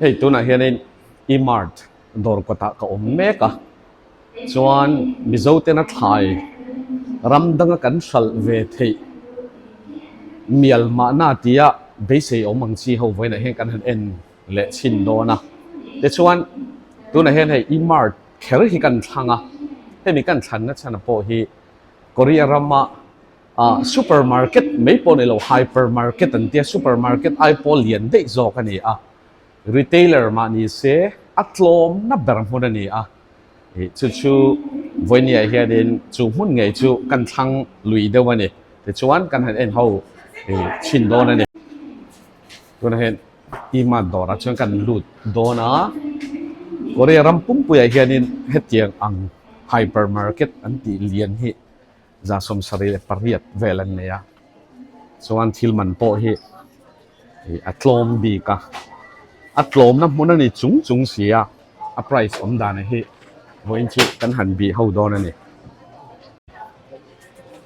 Hei tunah hianin E-mart dawr kawtah ka awm mek a, chuan Mizo tena thlai ram danga kan hralh ve theih mial mahna tia beisei awm ang chi ho vawiinah hian kan han en leh chhin dawn a. Tichuan tunah hian hei E-mart kher hi kan thlang a, hemi kan thlanna chhan pawh hi Korea rama Ah super market mai pawh ni lo hyper market an tia super market ai pawh lian daih zawk a ni a, retailer mah ni se a tlawmna ber hmun a ni a, ih chu chu vawinia hianin chu hmun ngei chu kan thlang lui deuh a ni tichuan kan han en ho ih chhin dawn a ni. Tunah hian E-mart dawrah chuan kan lut dawn a, Korea ram pumpuiah hianin hetiang ang hyper market an tih lian hi 78 vel an nei a, chuan thil man pawh hi ih a tlawm bik a, a tlawmna hmun a ni chung chung si a, a price awm dan hi vawiin chu kan han bih ho dawn a ni.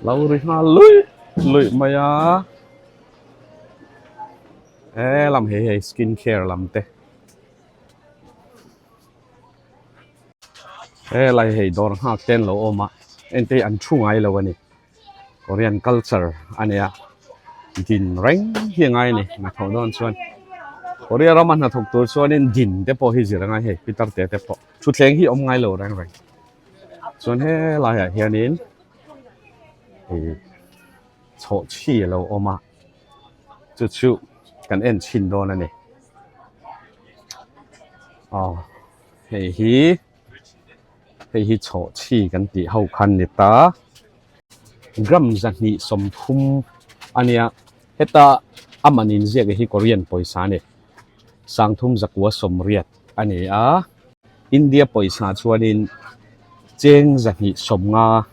Lo ri nghal luih luih mai a, he lam hei hei skin care lam te. Helai hei dawr nghak te an lo awm a engte hi an thu ngai lo a ni Korean culture a nia din reng hi a ngai a ni hnathawh dawn chuan Korea rama hnathawk tur chuanin din te pawh hi zir a ngai hei pitar te te pawh thutthleng hi a awm ngai lo reng reng chuan helaiah hianin ih chhawhchhi a lo awm a chu chu kan en chhin dawn a ni aw hei hi hei hi chhawhchhi kan tih ho khan ni ta gram 230 a nia heta a man inziak hi Korean pawisa a ni 3980 a ni a India pawisa chuanin cheng 250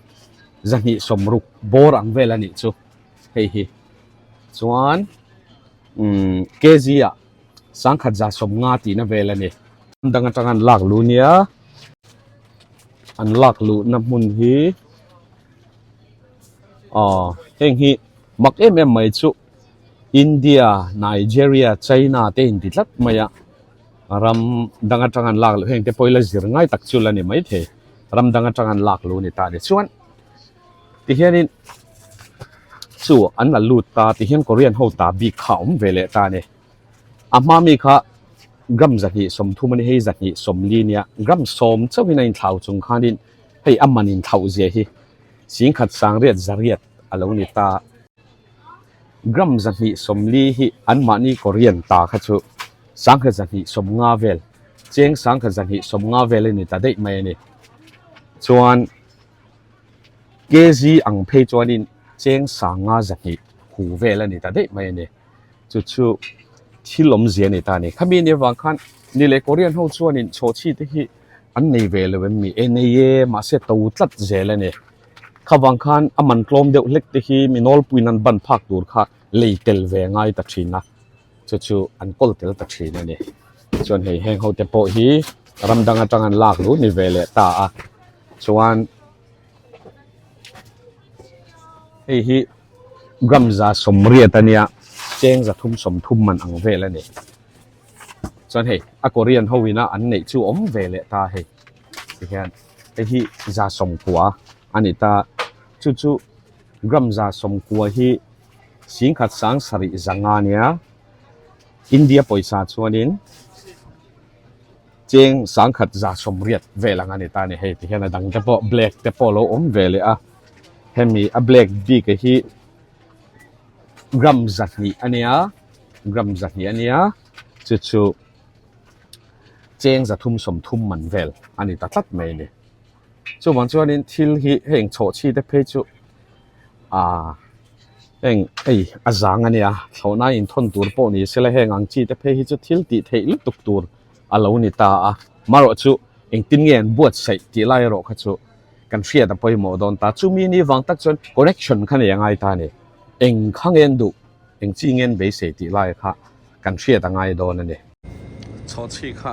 260 bawr ang vel a nih chu hei hi chuan umm kg ah 1150 tihna vel a ni. Ram dang atanga an lak luh nia an lak luhna hmun hi aw heng hi mak em em mai chu India, Nigeria, China te inti tlat mai a ram dang atanga an lak luh heng te pawh ila zir ngai tak chu la ni maithei ram dang atanga an lak luh a ni ta a ni chuan tihianin chu an la lut ta tihian Korean ho ta bik kha a awm ve leh ta a ni. A hma mi kha gram 230 a ni hei 240 nia gram sawm chauhin a inthlau chung khanin hei a man inthlauh zia hi singkhat sangriat zariat a lo ni ta. Gram 240 hi anmahni Korean ta kha chu sangkhat 250 vel cheng sangkhat 250 vel a ni ta daih mai a ni. Chuan kg ang phei chuanin cheng sanga 200 hu vel a ni ta daih mai a ni. Chu chu thil awmzia a ni ta a ni. Khami ni avang khan ni leh Korean ho chuanin chhawhchhi te hi an nei ve lo em ni? E nei e, mahse to tlat zel a ni. Khavang khan a man tlawm deuh hlek te hi mi nawlpuiin an ban phak tur kha lei tel ve ngai ta thin a, chu chu an kawl tel ta thin a ni. Chuan hei heng ho te pawh hi ram dang atang an lak lut ni ve leh ta a, chuan hei hi. Gram 180 a nia, cheng 330 man ang vel a ni. Chuan hei a Korean ho ina an neih chu awm ve leh ta hei tihian hei hi 90 a ni ta. Chu chu gram 90 hi singkhat sang sarih zanga nia, India pawisa chuanin cheng 1180 vel ang a ni ta a ni. Hei tihian a dang te pawh black te pawh a lo awm ve leh a. Hemi a black bik a hi gram 200 a nia gram 200 a nia chu chu cheng 330 man vel a ni ta tlat mai a ni. Chuvang chuanin thil hi heng chhawhchhi te phei chu ah heng hei a zang a nia thlawhna inthawn tur pawh ni sela heng ang chi te phei hi chu thil tih theih lutuk tur a lo ni ta a marawh chu engtin nge an buatsaih tih lai erawh kha chu kan hriat a pawimawh dawn ta. Chumi ni vang tak chuan connection kha nei a ngai ta a ni. Eng kha nge an duh, eng chi nge an beisei tih lai kha kan hriat a ngai dawn a ni. Chhawhchhi kha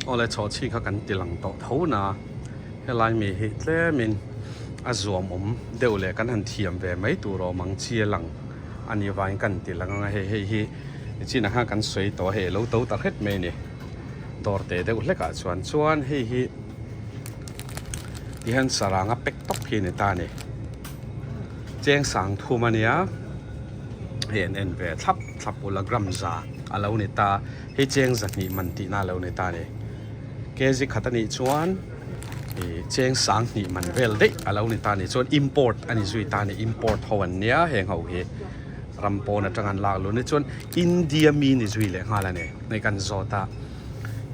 awle chhawhchhi kha kan ti lang tawh tho na helai mi hi tlemin a zuam awm deuh leh kan han thiam ve mai tur awm ang chi a lang a nih vangin kan ti lang ang a hei hei hi. Nichinah khan kan sawi tawh a hei a lo to ta hret mai a ni. Dawr teh deuh hlek ah chuan chuan hei hi tihian sarang a pack tawp hi a ni ta a ni. Cheng sang thum a nia hei an en ve thlap thlap ula gram za a lo ni ta hei cheng zahnih man tihna a lo ni ta a ni. Kg khat a nih chuan ih cheng sang hnih man vel daih a lo ni ta a ni chuan import a ni zui ta a ni import ho an nia heng ho hi ram pawn atang an lak luh ni chuan India mi ni zui leh nghal a ni hei kan zawt a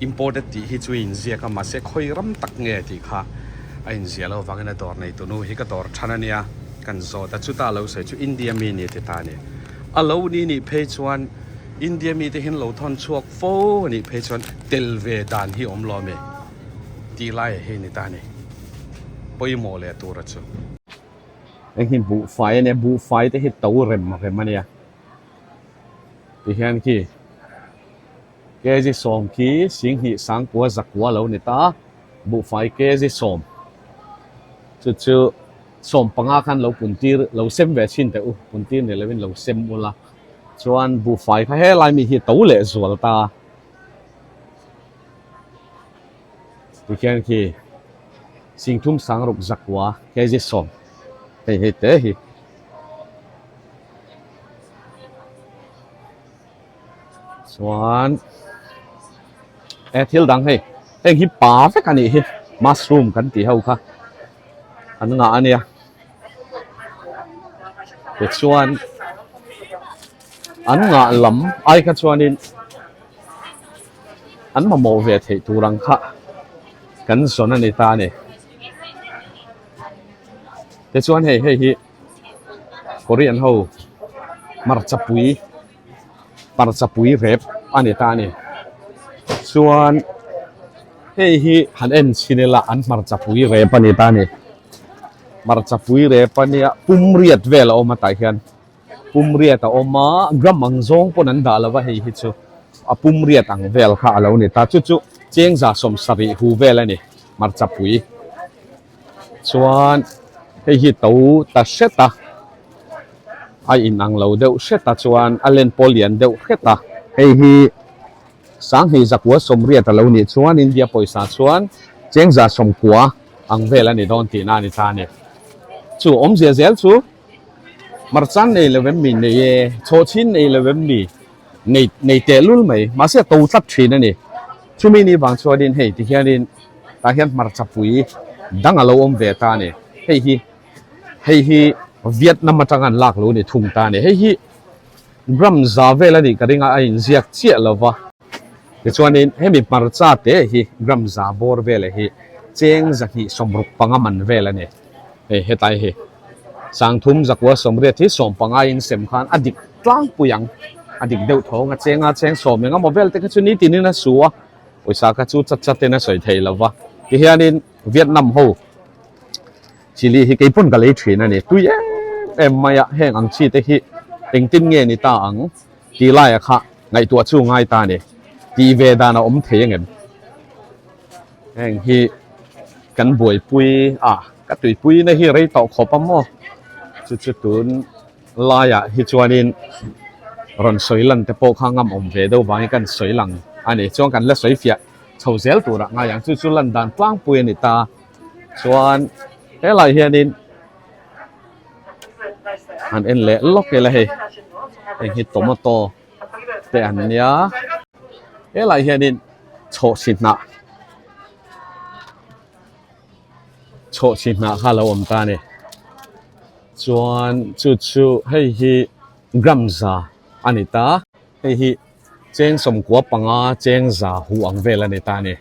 imported tih hi chu a inziak a mahse khawi ram tak nge tih kha a inziah loh avangin a dawr nei tunu hi ka dawr than a nia kan zawt a chuta a lo sawi chu India mi ni a ti ta a ni a lo ni nih phei chuan India mite hian lo thawn chhuak fo a nih phei chuan tel ve dan hi awm lo ami tih lai a hei ni ta a ni pawimawh leh tura chu. Heng hi buhfai a nia buhfai te hi to rem rem a nia tihian khi kg sawm khi singhnih sangkua zakua lo ni ta buhfai kg sawm chu chu sawm panga khan lo puntir lo sem ve chhin teh u puntir ni lovin lo sem ula. Chuan buhfai kha helai mi hi to leh zual ta. Tikhian khi Singthum Sangruk Zakua kg sawm hei hei te hi. Chuan e thil dang hei heng hi pa vek a nih hi mushroom kan tih ho kha an ngah a nia. Tichuan an ngah lam ai kha chuanin an mamawh ve theih tur ang kha kan zawn a ni ta a ni. Tichuan hei hei hi Korean ho hmarcha pui hmarcha pui rep a ni ta a ni. Chuan hei hi han en chhin ila an hmarcha pui rep a ni ta a ni. Hmarcha pui rep a nia pum riat vel a awm a tah hian pum riat a awm a gram ang zawng pawn an dah lo va hei hi chu a pum riat ang vel kha a lo ni ta chu chu chengza sawmsarih hu vel a ni hmarcha pui. Chuan hei hi to ta hret a a inang lo deuh hret a chuan a len pawh lian deuh hret a hei hi sanghnih zakua sawmriat a lo nih chuan India pawisa chuan chengza sawmkua ang vel a ni dawn tihna a ni ta a ni. Chu awmzia zel chu hmarchan nei lo em mi nei e chhawhchhin nei lo em mi nei nei tehlul mai mahse a to tlat thin a ni. Chumi ni vang chuanin hei tihianin tah hian hmarcha pui dang a lo awm ve ta a ni. Hei hi hei hi Vietnam atanga an lak lo a ni thung ta a ni. Hei hi gram za vel a nih ka ring a, a inziak chiah lo va. Tichuanin hemi hmarcha te hi gram za bawr vel hi cheng zahnih sawmruk panga man vel a ni. Hei hetlai hi Sangthum zakua sawmriat hi sawm panga in sem khan a dik tlangpui ang. A dik deuh thawng a cheng a cheng sawm eng emaw vel te kha chu nitin in a su a. Pawisa kha chu chat chat in a sawi thei lo va. Tihianin Vietnam ho chili hi keipawn ka lei thin a ni. Tui em em mai a heng ang chi te hi engtin nge ni ta ang tih laia kha ngaihtuah chu ngai ta a ni. Tih ve dan a awm thei angem? Heng hi kan buaipui a ka tuipui na hi rei tawh khawp a maw chu chu tun laiah hi chuanin rawn sawi lan te pawh kha ngam awm ve deuh vangin kan sawi lang a ni chuan kan la sawi fiah chho zel turah ngai ang chu chu lan dan tlangpui a ni ta chuan helai hianin han en leh lawk ila hei heng hi tomato te an nia helai hianin chhawhchhi hnah chhawhchhi hnah kha a lo awm ta a ni chuan chu chu hei hi gram za a ni ta hei hi cheng sawmkua panga cheng za huh ang vel a ni ta a ni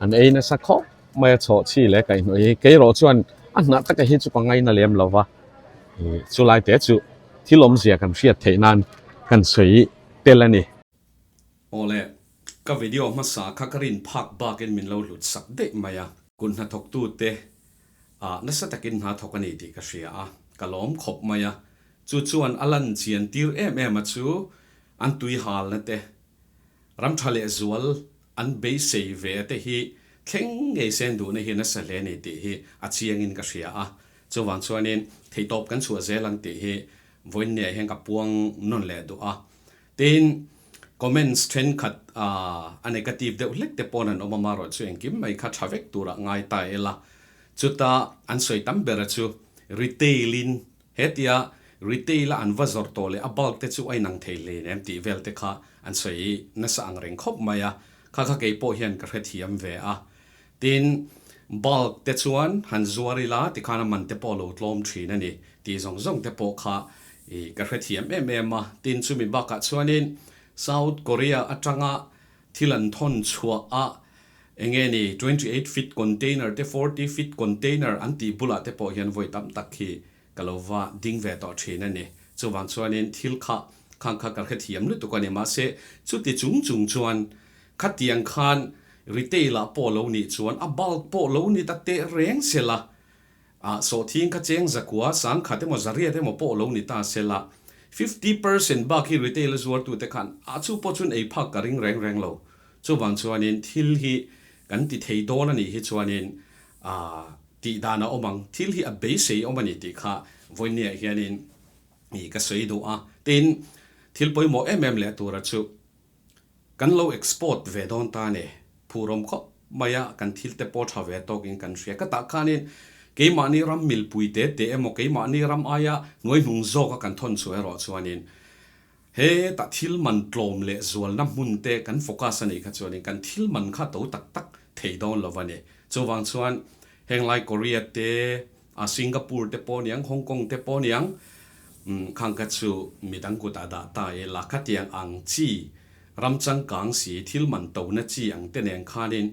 an ei nasa khawp mai a chhawhchhi leh kaihhnawih hi keirawh chuan a hnah taka hi chu ka ngaina lem lo va ih chulai te chu thil awmzia kan hriat theih nan kan sawi tel a ni. Awle, ka video hmasa kha ka rin phak bakin min lo hlut sak daih mai a. Kut hnathawktute ah nasa takin hna thawk a ni tih ka hria a, ka lawm khawp mai a. Chu chuan a lan chian tir em em a chu an tui halna te, ram tha leh zual an beisei ve te hi thleng ngei sen duhna hi nasa hle a ni tih hi a chiangin ka hria a. Chuvang chuanin theihtawp kan chhuah zel ang tih hi vawiinniah hian ka puang nawn leh duh a. Tin. Comments thenkhat a negative deuh hlek te pawn an awm a, marawh chu engkim mai kha tha vek turah ngai ta ila. Chuta an sawi tam bera chu retail in hetia retail a an va zawrh tawh leh a bulk te chu a inang thei hlein em tih vel te kha an sawi nasa ang reng khawp mai a, kha kha kei pawh hian ka hrethiam ve a. Tin, bulk te chuan han zuar ila tikhan a man te pawh a lo tlawm thin a ni tih zawng zawng te pawh kha i ka hrethiam em em a. Tin, chumi bakah chuanin South Korea atanga thil an thawn chhuah a enge ni 28 feet container te 40 feet container an tih bulah te pawh hian vawi tam tak hi ka lo va ding ve tawh thin a ni. Chuvang chuanin thil kha khang kha ka hrethiam lutuk a ni. Mahse, chuti chung chung chuan Khatiang khan retail ah pawh lo nih chuan a bulk pawh lo ni ta teh reng sela, ah sawhthing kha cheng zakua sangkhat emaw zariat emaw pawh lo ni ta sela, 50% bak hi retail a zuartute khan ah chu pawh chuan ei phak ka ring reng reng lo. Chuvang chuanin thil hi kan ti thei dawn a nih hi chuanin ah tih dan a awm ang, thil hi a beisei awm a ni tih kha vawinia hianin i ka sawi duh a. Tin, thil pawimawh em em leh tura chu Kan lo export ve dawn ta ni. Phurawm khawp mai a, kan thil te pawh tha ve tawkin kan hria. Ka tah khanin keimahni ram milpui te te emaw keimahni ram aia hnuai hnung zawka kan thawn chhuah erawh chuanin heta thil man tlawm leh zualna hmun te kan focus a nih kha chuanin kan thil man kha to tak tak thei dawn lo a ni. Chuvang chuan henglai Korea te, a Singapore te pawh niang, Hong Kong te pawh niang, umm khang kha chu midang kutah dah ta ila khatiang ang chi ram changkang si thil man to na chi ang te nen khanin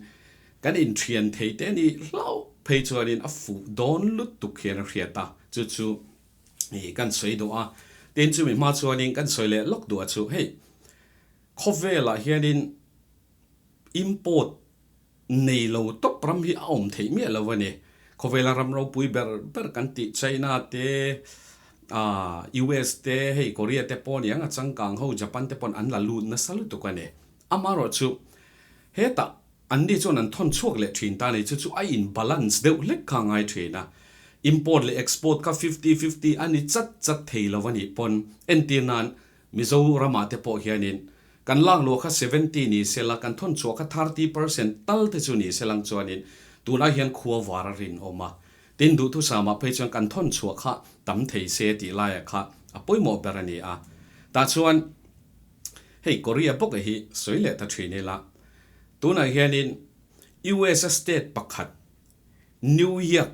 kan inthian thei te ni hlauh phei chuanin a fuh dawn lutuk hian a hriat a, chu chu ih kan sawi duh a, tin chumi hma chuanin kan sawi leh lawk duh a chu hei khawvelah hianin import Nei lo tawp ram hi a awm theih miah lo a ni. Khawvela ram ropui ber ber kan tih China te, ah US te, hei Korea te pawh aniang a changkang ho Japan te pawn an la lut nasa lutuk a ni. Amaherawh chu hetah anni chuan an thawn chhuak leh thin ta a ni. Chu chu a in balance deuh hlek kha a ngai thin a. Import leh export kha fifty fifty a ni chat chat thei lo a nih pawn entir nan Mizoramah te pawh hianin kan lak luah kha 70 ni sela, kan thawn chhuah kha 30% tal te chu ni selang chuanin tunah hian khua var a rinawm a. Tin, duhthusamah phei chuan kan thawn chhuah kha tam thei se tih laiah kha a pawimawh ber a ni a. Tah chuan hei Korea bawk hi sawi leh ta thin ila, tunah hianin US a state pakhat New York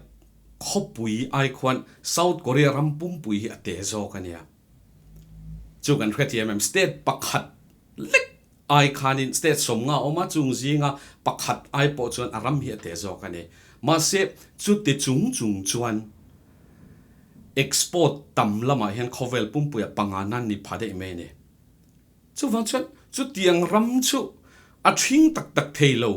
khawpui ai khuan South Korea ram pumpui hi a te zawk a nia. Chu kan hrethiam em? State pakhat lek ai khanin state sawmnga a awm a, chung zinga pakhat ai pawh chuan a ram hi a te zawk a ni. Mahse, chuti chung chung chuan export tam lamah hian khawvel pumpuia panga nan ni pha daih mai a ni. Chuvang chuan chutiang ram chu a ṭhing tak tak thei lo,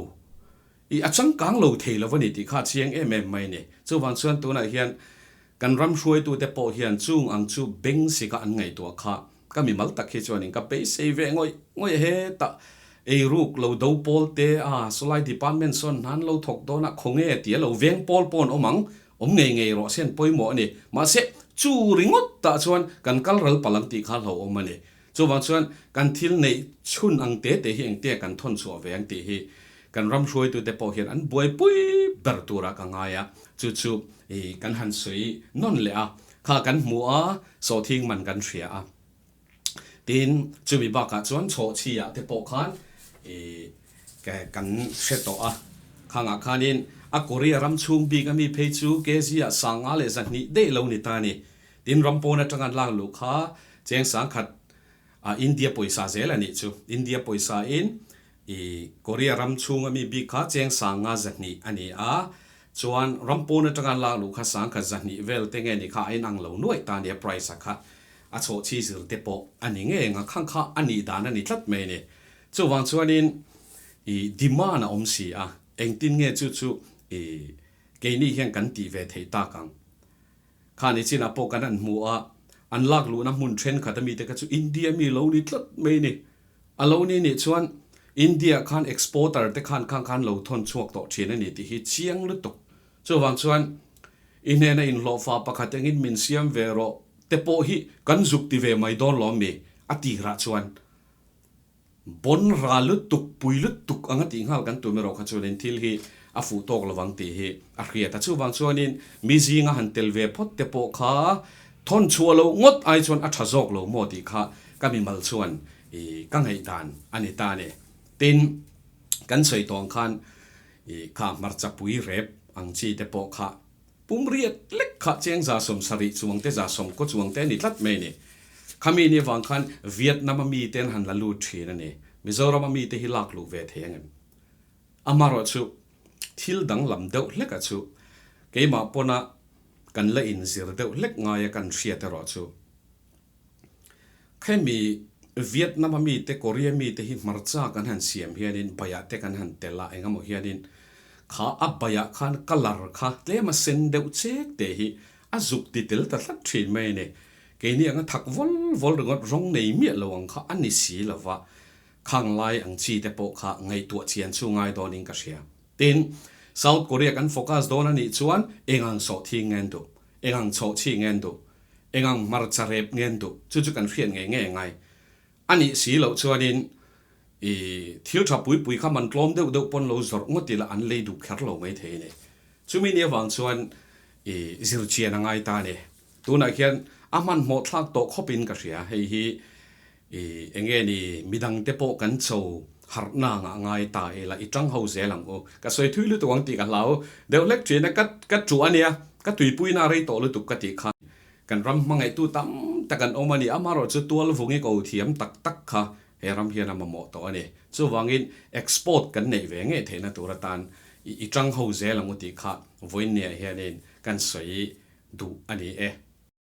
i a changkang lo thei lo a ni tih kha a chiang em em mai a ni. Chuvang chuan tunah hian Kan ram hruaitute pawh hian chung ang chu beng sika an ngaihtuah kha ka mimal tak hi chuanin ka beisei ve ngawih ngawih hetah eiruk lo do pawl te a sawlai department sawn hnan lo thawk dawn a khawnge tia lo veng pawl pawh an awm ang, awm ngei ngei rawh se an pawimawh a ni. Mahse chu ringawt tah chuan kan kal ral palh ang tih kha hlauhawm a ni. Chuvang chuan kan thil neih chhun ang te te hi engtia kan thawn chhuah ve ang tih hi kan ram hruaitute pawh hian an buaipui ber turah ka ngai a, chu chu i kan han sawi nawn leh a, kha kan hmu a, sawhthing man kan hria a. Tin, chumi bakah chuan chhawhchhi-ah te pawh khan i kan hre tawh a, khangah khanin a Korea ram chhung bik ami phei chu kg-ah sanga leh 200 daih lo ni ta a ni. Tin, ram pawn atanga an lak luh kha cheng sangkhat ah India pawisa zel a nih chu. India pawisa in i Korea ram chhunga mi bik kha cheng sanga 200 a ni a, chuan ram pawn atanga an lak luh kha sangkhat 200 vel te nge ni kha a inang lo nuaih ta a nia price a kha a chhawh chhi zir te pawh a ni ngei ang a, khang kha a nih dan a ni tlat mai a ni. Chuvang chuanin i demand a awm si a, engtin nge chu chu i keini hian kan tih ve theih tak ang. Kha ni chinah pawh kan han hmu a, an lak luhna hmun thenkhat ami te kha chu India mi lo ni tlat mai ni. A lo ni nih chuan India khan exporter te khan khang khan lo thawn chhuak tawh thin a ni tih hi chiang lutuk. Chuvang chuan i hnena inhlawhfa pakhat engin min siam ve rawh te pawh hi kan zuk ti ve mai dawn lawm mi? A tirah chuan. Bon ra lutuk, pui lutuk anga tih nghal kan tum erawh kha chuanin thil hi a fuh tawk lovang tih hi a hriat a. Chuvang chuanin mi zinga han tel ve phawt te pawh kha thawn chhuah loh ngawt ai chuan a tha zawk lo maw tih kha ka mimal chuan i ka ngaihdan a ni ta a ni. Tin, kan sawi tawh ang khan i kha hmarcha pui rep ang chi te pawh kha Pum riat lek kha cheng 170 chuang te 90 chuang te a ni tlat mai a ni. Khami ni avang khan Vietnam a mite an han la lut thin a ni. Mizoram a mite hi lak luh ve thei ang em? Amaherawhchu thil danglam deuh hleka chu keimah pawna kan la inzir deuh hlek ngaia kan hriat erawh chu Khemi Vietnam a mite, Korea mite hi hmarcha kan han siam hianin baiah te kan han tel a, engemaw hianin kha a baiah khan colour kha tlem a sen deuh chek te hi a zuk ti tel ta tlat thin mai a ni. Keini anga thak vawl vawl ringawt rawng nei miah lo ang kha a ni si lo va, khang lai ang chi te pawh kha ngaihtuah chian chu ngai dawnin ka hria. Tin, South Korea kan focus dawn a nih chuan engang sawhthing ngen duh, engang chhawhchhi ngen duh, Engang hmarcha rep ngen duh chu chu kan hriat ngei ngei angai. A nih si loh chuanin i thil tha pui pui kha man tlawm deuh deuh pawn lo zawrh ngawt ila an lei duh kher lo mai thei a ni. Chumi ni avang chuan i zirchian a ngai ta a ni. Tunah hian a hmanhmawh thlak tawh khawpin ka hria. Hei hi i enge ni midangte pawh kan cho harhna ngah ngai ta ila i tang ho zel ang u. Ka sawi thui lutuk ang tih ka hlau deuh hlek thin a, ka ka tuh a nia, ka tuipuina a rei tawh lutuk ka tih kha. Kan ram hmangaihtu tam tak an awm a ni, amaherawh chu tual vungi ko thiam tak tak kha he ram hian a mamawh tawh a ni. Chuvangin export kan neih ve ngei theihna tur atan i tang ho zel ang u tih kha vawiinniah hianin kan sawi duh a ni e.